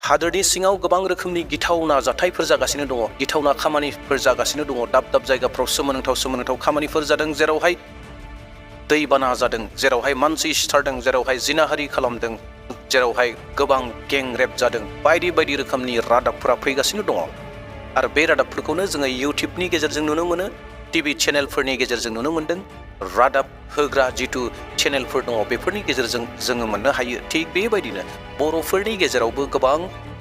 हादोरनि सिङाव गोबां रोखोमनि गिथावना जाथायफोर जागासिनो दङ, गिथावना खामानिफोर जागासिनो दङ। दाब दाब जायगाफ्राव सोमोनांथाव खामानिफोर जादों, जेरावहाय दैबाना जादों, जेरावहाय मानसि सिथारदों, जेरावहाय जिनाहारि खालामदों, जेरावहाय गोबां गें रेप जादों। बायदि बायदि रोखोमनि रादाबफोरा फैगासिनो दङ आरो बे रादाबफोरखौनो जोङो इउटिउबनि गेजेरजों नुनो मोनो, टिभि चेनेलफोरनि गेजेरजों नुनो मोन्दों, रादाब होग्रा जिथु चेनेलफोर दङ बेफोरनि गेजेरजों जोङो मोननो हायो। थिग बेबायदिनो बर'फोरनि गेजेरावबो गोबां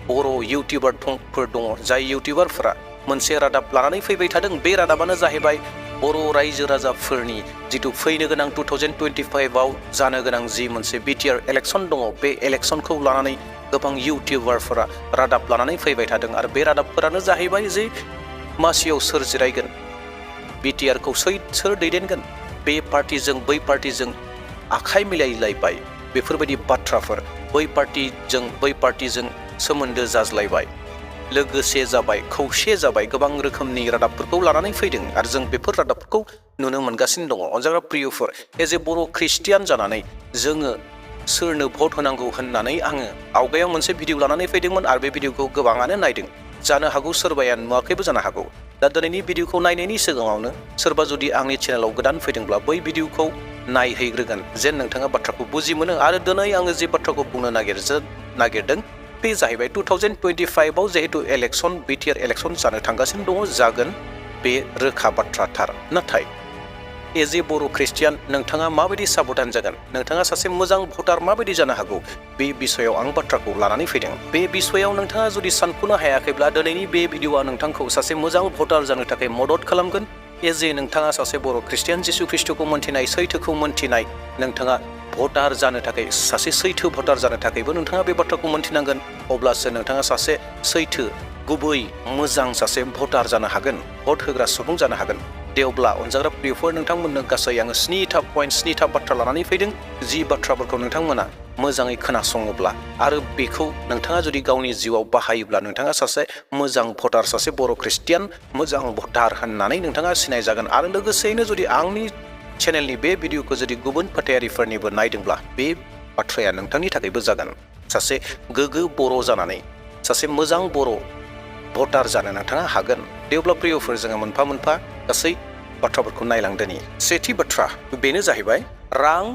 बर' इउटिउबारफोर दङ, जाय इउटिउबारफोरा मोनसे रादाब लानानै फैबाय थादों। बे रादाबानो जाहैबाय बर' रायजो राजाफोरनि जिथु फैनो गोनां 2025आव जानो गोनां जि मोनसे BTR इलेक्सन दङ, बे इलेक्सनखौ लानानै गोबां इउटिउबारफोरा रादाब लानानै फैबाय थादों आरो बे रादाबफोरानो जाहैबाय जे मासियाव सोर जिरायगोन, BTRखौ सोर दैदेनगोन, बे पार्टिजों बै पार्टिजों आखाइ मिलायलायबाय, बेफोरबायदि बाथ्राफोर, बै पार्टिजों सोमोन्दो जाज्लायबाय, लोगोसे जाबाय, खौसे जाबाय, गोबां रोखोमनि रादाबफोरखौ लानानै फैदों आरो जों बेफोर रादाबफोरखौ नुनो मोनगासिनो दङ। अनजाग्रा प्रियफोर, एज ए बर' ख्रिस्टियान जानानै जोङो सोरनो भट होनांगौ होननानै आङो आवगायाव मोनसे भिडिअ लानानै फैदोंमोन आरो बे भिडिअखौ गोबाङानो नायदों। जानो हागौ सोरबाया नुवाखैबो जानो हागौ। दा दिनैनि भिडिअखौ नायनायनि सिगाङावनो सोरबा जुदि आंनि चेनेलाव गोदान फैदोंब्ला बै भिडिअखौ नायहैग्रोगोन, जेन नोंथाङा बाथ्राखौ बुजि मोनो। आरो दिनै आङो जे बाथ्राखौ बुंनो नागिरदों बे जाहैबाय 2025आव जिहेतु इलेक्सन, BTR इलेक्सन जानो थांगासिनो दङ, जागोन, बे रोखा बाथ्राथार। नाथाय एज ए बर' ख्रिस्टियान नोंथाङा माबायदि साबधान जागोन, नोंथाङा सासे मोजां भटार माबायदि जानो हागौ, बे बिसयाव आं बाथ्राखौ लानानै फैदों। बे बिसयाव नोंथाङा जुदि सानख'नो हायाखैब्ला दिनैनि बे भिडिअआ नोंथांखौ सासे मोजां भटार जानो थाखाय मदद खालामगोन। एज ए नोंथाङा सासे बर' ख्रिस्टियान, जिसु ख्रिस्ट'खौ मोन्थिनाय, सैथोखौ मोन्थिनाय, नोंथाङा भटार जानो थाखाय, सासे सैथो भटार जानो थाखायबो नोंथाङा बे बाथ्राखौ मोन्थिनांगोन। अब्लासो नोंथाङा सासे सैथो, गुबै, मोजां सासे भटार जानो हागोन, भट होग्रा सुबुं जानो हागोन। दे अब्ला अनजाग्रा प्रियफोर, नोंथांमोननो गासै आङो 7 बाथ्रा लानानै फैदों। जि बाथ्राफोरखौ नोंथांमोना मोजाङै खोनासङोब्ला आरो बेखौ नोंथाङा जुदि गावनि जिउआव बाहायोब्ला नोंथाङा सासे मोजां भटार, सासे बर' ख्रिस्टियान मोजां भटार होननानै नोंथाङा सिनायजागोन। आरो लोगोसेयैनो जुदि आंनि चेनेलनि बे भिडिअखौ जुदि गुबुन फोथायारिफोरनिबो नायदोंब्ला बे बाथ्राया नोंथांनि थाखायबो जागोन। सासे गोग्गो बर' जानानै सासे मोजां बर' भटार जानो नोंथाङा हागोन। दे अब्ला प्रियफोर, जोङो मोनफा मोनफा गासै बाथ्राफोरखौ नायलांदोनि। सेथि बाथ्रा बेनो जाहैबाय रां,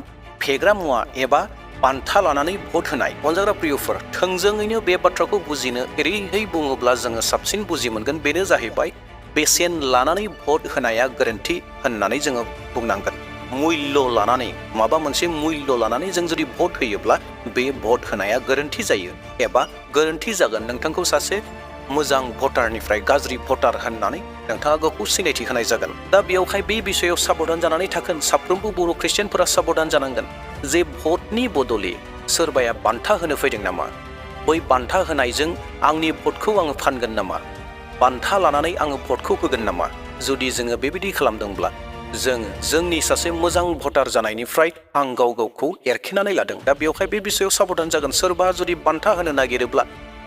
फेग्रा मुवा एबा बान्था लानानै भट होनाय। अनजाग्रा प्रियफोर, थोंजोङैनो बे बाथ्राखौ बुजिनो एरैहै बुङोब्ला जोङो साबसिन बुजि मोनगोन। बेनो जाहैबाय बेसेन लानानै भट होनाया गोरोन्थि होननानै जोङो बुंनांगोन। मुल्य लानानै, माबा मोनसे मुल्य लानानै जों जुदि भट होयोब्ला बे भट होनाया गोरोन्थि जायो एबा गोरोन्थि जागोन। नोंथांखौ सासे मोजां भटारनिफ्राय गाज्रि भटार होननानै नोंथाङा गावखौ सिनायथि होनाय जागोन। दा बेयावहाय बे बिसयाव साबधान जानानै थागोन। साफ्रोमबो बर' ख्रिस्टियानफोरा साबधान जानांगोन जे भटनि बदलै सोरबाया बान्था होनो फैदों नामा, बै बान्था होनायजों आंनि भटखौ आङो फानगोन नामा, बान्था लानानै आङो भटखौ होगोन नामा। जुदि जोङो बेबायदि खालामदोंब्ला जोङो जोंनि सासे मोजां भटार जानायनिफ्राय आं गावखौ एरखेनानै लादों। दा बेयावहाय बे बिसयाव साबधान जागोन। सोरबा जुदि बान्था होनो नागिरोब्ला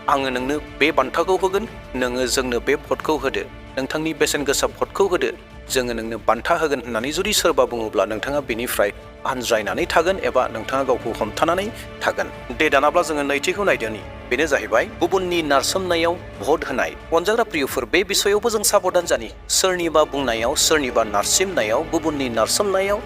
आङो नोंनो बे बान्थाखौ होगोन, नोङो जोंनो बे भटखौ होदो, नोंथांनि बेसेन गोसा भटखौ होदो, जोङो नोंनो बान्था होगोन होननानै जुदि सोरबा बुङोब्ला नोंथाङा बेनिफ्राय आनज्रायनानै थागोन एबा नोंथाङा गावखौ हमथानानै थागोन। दे दानाब्ला जोङो नैथिखौ नायदोनि। बेनो जाहैबाय गुबुननि नारसोमनायाव भट होनाय। अनजाग्रा प्रियफोर, बे बिसयावबो जों साबधान जानि। सोरनिबा बुंनायाव, सोरनिबा नारसिमनायाव, गुबुननि नारसोमनायाव,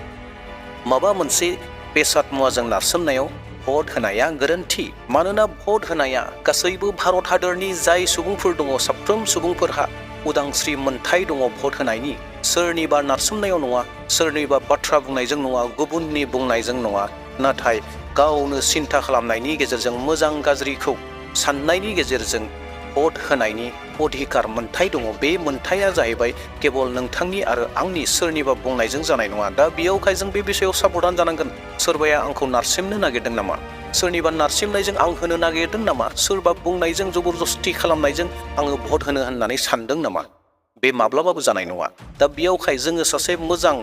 माबा मोनसे बेसाद मुवाजों नारसोमनायाव भट होनाया गोरोन्थि। मानोना भट होनाया गासैबो भारत हादरनि जाय सुबुंफोर दङ, साफ्रोम सुबुंफोरहा उदांस्रि मोन्थाय दङ भट होनायनि। सोरनिबा नारसोमनायाव नङा, सोरनिबा बाथ्रा बुंनायजों नङा, गुबुननि बुंनायजों नङा, नाथाय गावनो सिन्था खालामनायनि गेजेरजों, मोजां गाज्रिखौ साननायनि गेजेरजों भट होनायनि अधिकार मोन्थाय दङ। बे मोन्थाया जाहैबाय केवल नोंथांनि आरो आंनि, सोरनिबा बुंनायजों जानाय नङा। दा बेयावहाय जों बे बिसयाव साबधान जानांगोन। सोरबाया आंखौ नारसिमनो नागिरदों नामा, सोरनिबा नारसिमनायजों आं होनो नागिरदों नामा, सोरबा बुंनायजों जबरदस्ति खालामनायजों आङो भट होनो होननानै सानदों नामा, बे माब्लाबाबो जानाय नङा। दा बेयावहाय जोङो सासे मोजां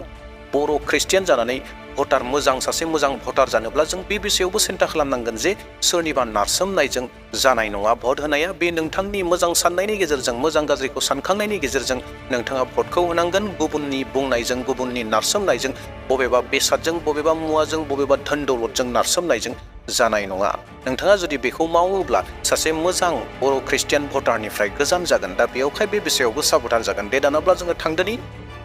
बर' ख्रिस्टियान जानानै भटार, मोजां सासे मोजां भटार जानोब्ला जों बे बिसयावबो सिन्था खालामनांगोन जे सोरनिबा नारसोमनायजों जानाय नङा भट होनाया। बे नोंथांनि मोजां साननायनि गेजेरजों, मोजां गाज्रिखौ सानखांनायनि गेजेरजों नोंथाङा भटखौ होनांगोन। गुबुननि बुंनायजों, गुबुननि नारसोमनायजों, बबेबा बेसादजों, बबेबा मुवाजों, बबेबा धोन दौलतजों नारसोमनायजों जानाय नङा नोंथाङा जुदि बेखौ मावोब्ला सासे मोजां बर' ख्रिस्टियान भटारनिफ्राय गोजान जागोन दा बेयावहाय बे बिषयावबो साबधान जागोन दे दानाब्ला जोङो थांदोनि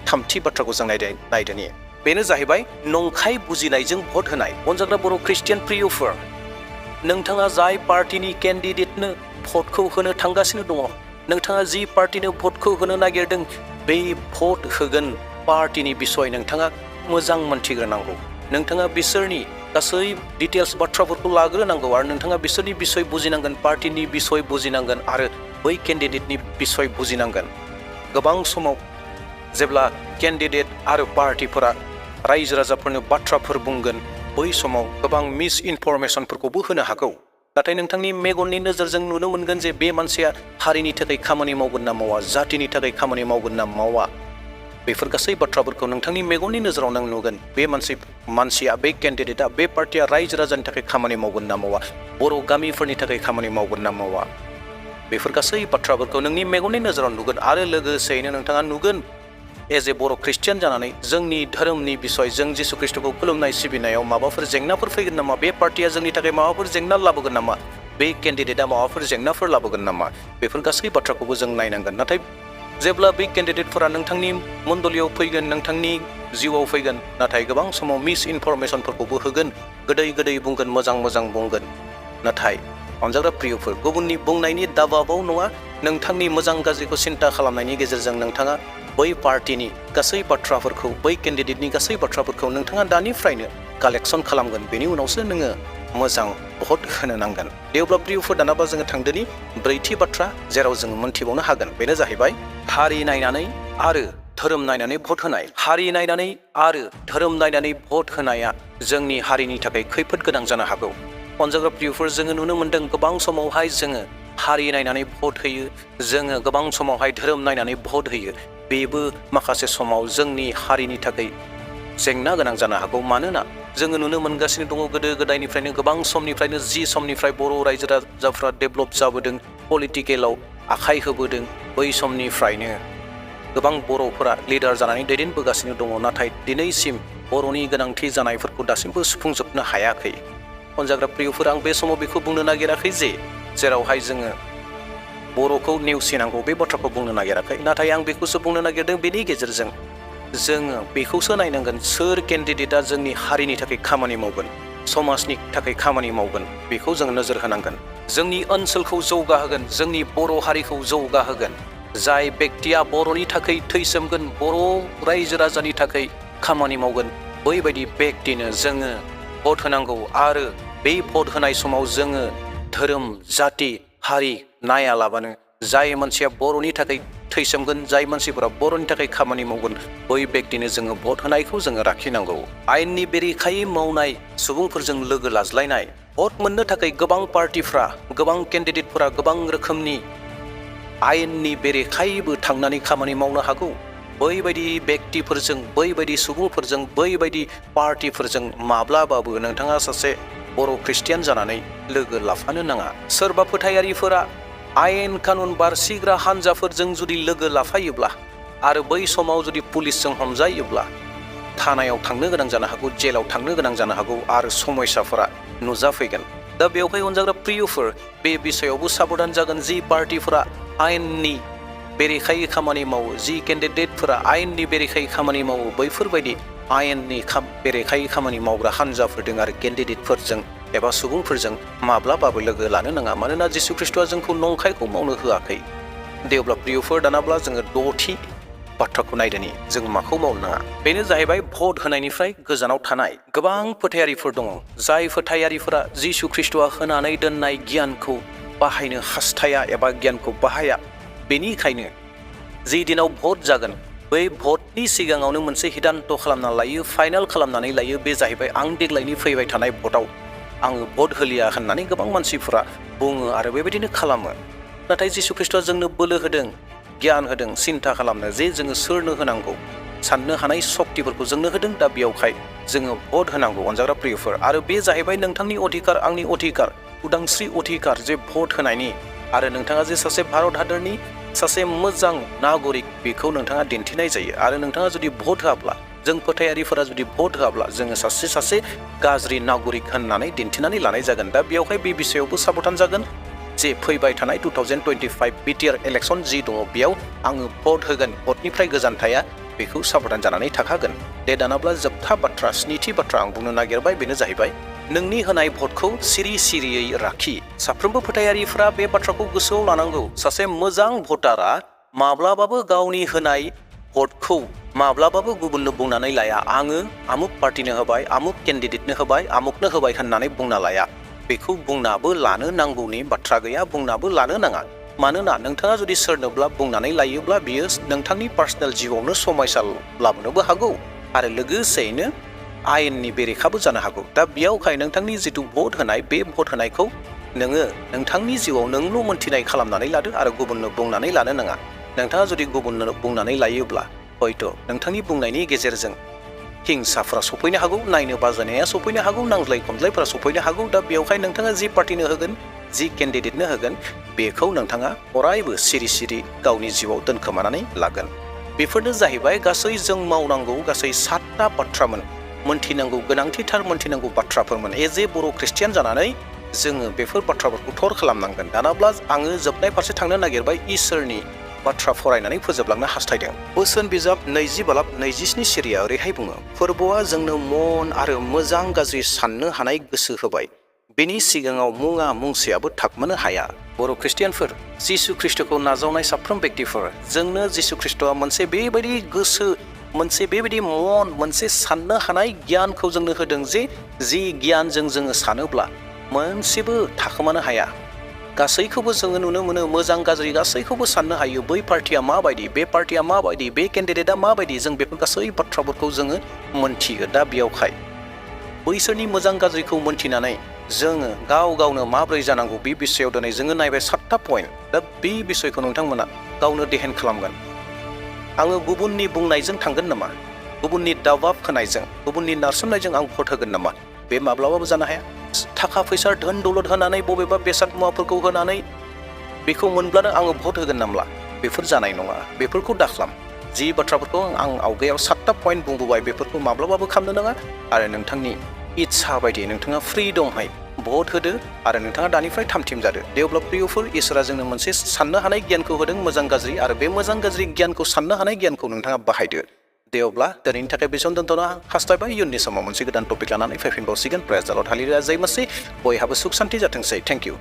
थामथि बाथ्राखौ जों नायदोनि बेनो जाहैबाय नंखाय बुजिनायजों भट होनाय अनजाग्रा बर' ख्रिस्टियान प्रियफोर नोंथाङा जाय पार्टिनि केन्डिडेटनो भटखौ होनो थांगासिनो दङ नोंथाङा जि पार्टिनो भटखौ होनो नागिरदों बे भट होगोन पार्टिनि बिसय नोंथाङा मोजां मोनथिग्रोनांगौ नोंथाङा बिसोरनि गासै डिटेल्स बाथ्राफोरखौ लाग्रोनांगौ आरो नोंथाङा बिसोरनि बिसय बुजिनांगोन पार्टिनि बिसय बुजिनांगोन आरो बै केन्डिडेटनि बिसय बुजिनांगोन गोबां समाव जेब्ला केन्डिडेट आरो पार्टिफोरा रायजो राजाफोरनो बाथ्राफोर बुंगोन बै समाव गोबां मिस इनफरमेसनफोरखौबो होनो हागौ नाथाय नोंथांनि मेगननि नोजोरजों नुनो मोनगोन जे बे मानसिया हारिनि थाखाय खामानि मावगोन ना मावा जातिनि थाखाय खामानि मावगोन ना मावा बेफोर गासै बाथ्राफोरखौ नोंथांनि मेगननि नोजोराव नों नुगोन बे मानसिया बे केन्डिडेटआ बे पार्टिया रायजो राजानि थाखाय खामानि मावगोन ना मावा बर' गामिफोरनि थाखाय खामानि मावगोन ना मावा बेफोर गासै बाथ्राफोरखौ नोंनि मेगननि नोजोराव नुगोन आरो लोगोसेयैनो नोंथाङा नुगोन एज ए बर' ख्रिस्टियान जानानै जोंनि धोरोमनि बिसय जों जिसु ख्रिस्ट'खौ खुलुमनाय सिबिनायाव माबाफोर जेंनाफोर फैगोन नामा बे पार्टिया जोंनि थाखाय माबाफोर जेंना लाबोगोन नामा बे केन्डिडेटआ माबाफोर जेंनाफोर लाबोगोन नामा बेफोर गासै बाथ्राखौबो जों नायनांगोन नाथाय जेब्ला बे केन्डिडेटफोरा नोंथांनि मण्डलियाव फैगोन नोंथांनि जिउआव फैगोन नाथाय गोबां समाव मिस इनफरमेसनफोरखौबो होगोन गोदै गोदै बुंगोन मोजां मोजां बुंगोन नाथाय अनजाग्रा प्रियफोर गुबुननि बुंनायनि दाबाबाव नङा नोंथांनि मोजां गाज्रिखौ सिन्ता खालामनायनि गेजेरजों नोंथाङा बै पार्टिनि गासै बाथ्राफोरखौ बै केन्डिडेटनि गासै बाथ्राफोरखौ नोंथाङा दानिफ्रायनो कालेक्सन खालामगोन बेनि उनावसो नोङो मोजां भट होनो नांगोन दे अब्ला प्रियफोर दानाबा जोङो थांदोनि ब्रैथि बाथ्रा जेराव जोङो मोनथिबावनो हागोन बेनो जाहैबाय हारि नायनानै आरो धोरोम नायनानै भट होनाय हारि नायनानै आरो धोरोम नायनानै भट होनाया जोंनि हारिनि थाखाय खैफोद गोनां जानो हागौ अनजाग्रा प्रियफोर जोङो नुनो मोनदों गोबां समावहाय जोङो हारि नायनानै भट होयो जोङो गोबां समावहाय धोरोम नायनानै भट होयो बेबो माखासे समाव जोंनि हारिनि थाखाय जेंना गोनां जानो हागौ मानोना जोङो नुनो मोनगासिनो दङ गोदो गोदायनिफ्रायनो गोबां समनिफ्रायनो जि समनिफ्राय बर' रायजो राजाफ्रा डेभेलप जाबोदों पलिटिकेलाव आखाइ होबोदों बै समनिफ्रायनो गोबां बर'फोरा लिडार जानानै दैदेनबोगासिनो दङ नाथाय दिनैसिम बर'नि गोनांथि जानायफोरखौ दासिमबो सुफुंजोबनो हायाखै अनजाग्रा प्रियफोर आं बे समाव बेखौ बुंनो नागिराखै जे जेरावहाय जोङो बर'खौ नेवसिनांगौ बे बाथ्राखौ बुंनो नागिराखै नाथाय आं बेखौसो बुंनो नागिरदों बेनि गेजेरजों जोङो बेखौसो नायनांगोन सोर केन्डिडेटआ जोंनि हारिनि थाखाय खामानि मावगोन समाजनि थाखाय खामानि मावगोन बेखौ जोङो नोजोर होनांगोन जोंनि ओनसोलखौ जौगाहोगोन जोंनि बर' हारिखौ जौगाहोगोन जाय बेक्तिया बर'नि थाखाय थैसोमगोन बर' रायजो राजानि थाखाय खामानि मावगोन बैबायदि बेक्तिनो जोङो भट होनांगौ आरो बे भट होनाय समाव जोङो धोरोम जाति हारि नायालाबानो जाय मानसिया बर'नि थाखाय थैसोमगोन जाय मानसिफोरा बर'नि थाखाय खामानि मावगोन बै बेक्तिनो जोङो भट होनायखौ जोङो लाखिनांगौ आयेननि बेरेखायै मावनाय सुबुंफोरजों लोगो लाज्लायनाय भट मोननो थाखाय गोबां पार्टिफ्रा गोबां केन्डिडेटफोरा गोबां रोखोमनि आयेननि बेरेखायैबो थांनानै खामानि मावनो हागौ बैबायदि बेक्तिफोरजों बैबायदि सुबुंफोरजों बैबायदि पार्टिफोरजों माब्लाबाबो नोंथाङा सासे बर' ख्रिस्टियान जानानै लोगो लाफानो नाङा सोरबा फोथायारिफोरा आयेन कानुन बारसिग्रा हान्जाफोरजों जुदि लोगो लाफायोब्ला आरो बै समाव जुदि पुलिसजों हमजायोब्ला थानायाव थांनो गोनां जानो हागौ जेलाव थांनो गोनां जानो हागौ आरो समस्याफोरा नुजाफैगोन दा बेवहाय अनजाग्रा प्रियफोर बे बिषयावबो साबधान जागोन जि पार्टिफोरा आयेननि बेरेखायै खामानि मावो जि केन्डिडेटफोरा आयेननि बेरेखायै खामानि मावो बैफोरबायदि आयेननि बेरेखायै खामानि मावग्रा हान्जाफोरजों आरो केन्डिडेटफोरजों एबा सुबुंफोरजों माब्लाबाबो लोगो लानो नाङा मानोना जिसु ख्रिस्ट'आ जोंखौ नंखायखौ मावनो होआखै दे अब्ला प्रियफोर दानाब्ला जोङो द'थि बाथ्राखौ नायदोनि जों माखौ मावनो नाङा बेनो जाहैबाय भट होनायनिफ्राय गोजानाव थानाय गोबां फोथायारिफोर दङ जाय फोथायारिफोरा जिसु ख्रिस्ट'आ होनानै दोननाय गियानखौ बाहायनो हास्थाया एबा गियानखौ बाहाया बेनिखायनो जि दिनाव भट जागोन बै भटनि सिगाङावनो मोनसे हिदान्त खालामना लायो फाइनाल खालामनानै लायो बे जाहैबाय आं देग्लायनि फैबाय थानाय भटआव आङो भट होलिया होननानै गोबां मानसिफोरा बुङो आरो बेबायदिनो खालामो नाथाय जिसु ख्रिस्ट'आ जोंनो बोलो होदों गियान होदों सिन्ता खालामनो जे जोङो सोरनो होनांगौ साननो हानाय सक्तिफोरखौ जोंनो होदों दा बेयावहाय जोङो भट होनांगौ अनजाग्रा प्रियफोर आरो बे जाहैबाय नोंथांनि अधिकार आंनि अधिकार उदांस्रि अधिकार जे भट होनायनि आरो नोंथाङा जे सासे भारत हादरनि सासे मोजां नागरिक बेखौ नोंथाङा दिन्थिनाय जायो आरो नोंथाङा जुदि भट होआब्ला जों फोथायारिफोरा जुदि भट होआब्ला जोङो सासे गाज्रि नागरिक होननानै दिन्थिनानै लानाय जागोन। दा बेयावहाय बे बिषयावबो साबधान जागोन जे फैबाय थानाय 2025 BTR इलेक्सन जि दङ बेयाव आङो भट होगोन, भटनिफ्राय गोजान थाया, बेखौ साबधान जानानै थाखागोन। दे दानाब्ला जोबथा बाथ्रा, स्निथि बाथ्रा आं बुंनो नागिरबाय बेनो जाहैबाय नोंनि होनाय भटखौ सिरियै राखि। साफ्रोमबो फोथायारिफ्रा बे बाथ्राखौ गोसोआव लानांगौ। सासे मोजां भटारा माब्लाबाबो गावनि होनाय भटखौ माब्लाबाबो गुबुननो बुंनानै लाया आङो आमुक पार्टिनो होबाय, आमुक केन्डिडेटनो होबाय, आमुकनो होबाय होननानै बुंना लाया। बेखौ बुंनाबो लानो नांगौनि बाथ्रा गैया, बुंनाबो लानो नाङा। मानोना नोंथाङा जुदि सोरनोब्ला बुंनानै लायोब्ला बियो नोंथांनि पार्सनेल जिउआवनो समायसा लाबोनोबो हागौ आरो लोगोसेयैनो आयेननि बेरेखाबो जानो हागौ। दा बेयावहाय नोंथांनि जिथु भट होनाय, बे भट होनायखौ नोङो नोंथांनि जिउआव नोंल' मोन्थिनाय खालामनानै लादो आरो गुबुननो बुंनानै लानो नाङा। नोंथाङा जुदि गुबुननो बुंनानै लायोब्ला हयथ' नोंथांनि बुंनायनि गेजेरजों हिंसाफ्रा सफैनो हागौ, नायनो बाजानाया सफैनो हागौ, नांज्लाय खमज्लायफ्रा सफैनो हागौ। दा बेवहाय नोंथाङा जि पार्टिनो होगोन, जि केन्डिडेटनो होगोन, बेखौ नोंथाङा अरायबो सिरि गावनि जिउआव दोनखोमानानै लागोन। बेफोरनो जाहैबाय गासै जों मावनांगौ गासै 7टा बाथ्रामोन, मोनथिनांगौ गोनांथिथार मोनथिनांगौ बाथ्राफोरमोन। एज ए बर' ख्रिस्टियान जानानै जोङो बेफोर बाथ्राफोरखौ थर खालामनांगोन। दानाब्ला आङो जोबनाय फारसे थांनो नागिरबाय, इसोरनि बाथ्रा फरायनानै फोजोबलांनो हास्थायदों। बोसोन बिजाब 20:27 सिरिया ओरैहाय बुङो, फोरबोआ जोंनो मन आरो मोजां गाज्रि साननो हानाय गोसो होबाय, बेनि सिगाङाव मुङा मुंसेयाबो थाखोमानो हाया। बर' ख्रिस्टियानफोर, जिसु ख्रिस्टखौ नाजावनाय साफ्रोम व्यक्तिफोर, जोंनो जिसु ख्रिस्टआ मोनसे बेबायदि गोसो, मोनसे बेबायदि मन, मोनसे साननो हानाय गियानखौ जोंनो होदों जे जि गियानजों जोङो सानोब्ला मोनसेबो थाखोमानो हाया। गासैखौबो जोङो नुनो मोनो, मोजां गाज्रि गासैखौबो साननो हायो। बै पार्टिया माबायदि, बे पार्टिया माबायदि, बे केन्डिडेटआ माबायदि, जों बेफोर गासै बाथ्राफोरखौ जोङो मोनथियो। दा बेयावहाय बैसोरनि मोजां गाज्रिखौ मोनथिनानै जोङो गावनो माब्रै जानांगौ बे बिषयाव दिनै जोङो नायबाय 7टा पइन्ट। दा बे बिषयखौ नोंथांमोना गावनो देहेन खालामगोन। आङो गुबुननि बुंनायजों थांगोन नामा, गुबुननि दावाब होनायजों, गुबुननि नारसोमनायजों आं भट होगोन नामा? बे माब्लाबाबो जानो हाया। थाखा फैसा धोन दौलत होनानै, बबेबा बेसाद मुवाफोरखौ होनानै बेखौ मोनब्लानो आङो भट होगोन नामला, बेफोर जानाय नङा। बेफोरखौ दाखालाम। जि बाथ्राफोरखौ आं आवगायाव 7टा पइन्ट बुंबोबाय, बेफोरखौ माब्लाबाबो खालामनो नाङा आरो नोंथांनि इच्छा बायदि नोंथाङा फ्रि दंहाय भट होदो आरो नोंथाङा दानिफ्राय थामथिम जादो। दे अब्ला प्रियफोर, इसोरा जोंनो मोनसे साननो हानाय गियानखौ होदों, मोजां गाज्रि, आरो बे मोजां गाज्रि गियानखौ, साननो हानाय गियानखौ नोंथाङा बाहायदो। दे अब्ला दिनैनि थाखाय बेसेयावनो दोनथ'नो हास्थायबाय। इयुननि समाव मोनसे गोदान टपिक लानानै फैफिनबावसिगोन। प्रेज द लर्ड, हालेलुया, जय मसीह। बयहाबो सुख सान्ति जाथोंसै। Thank you.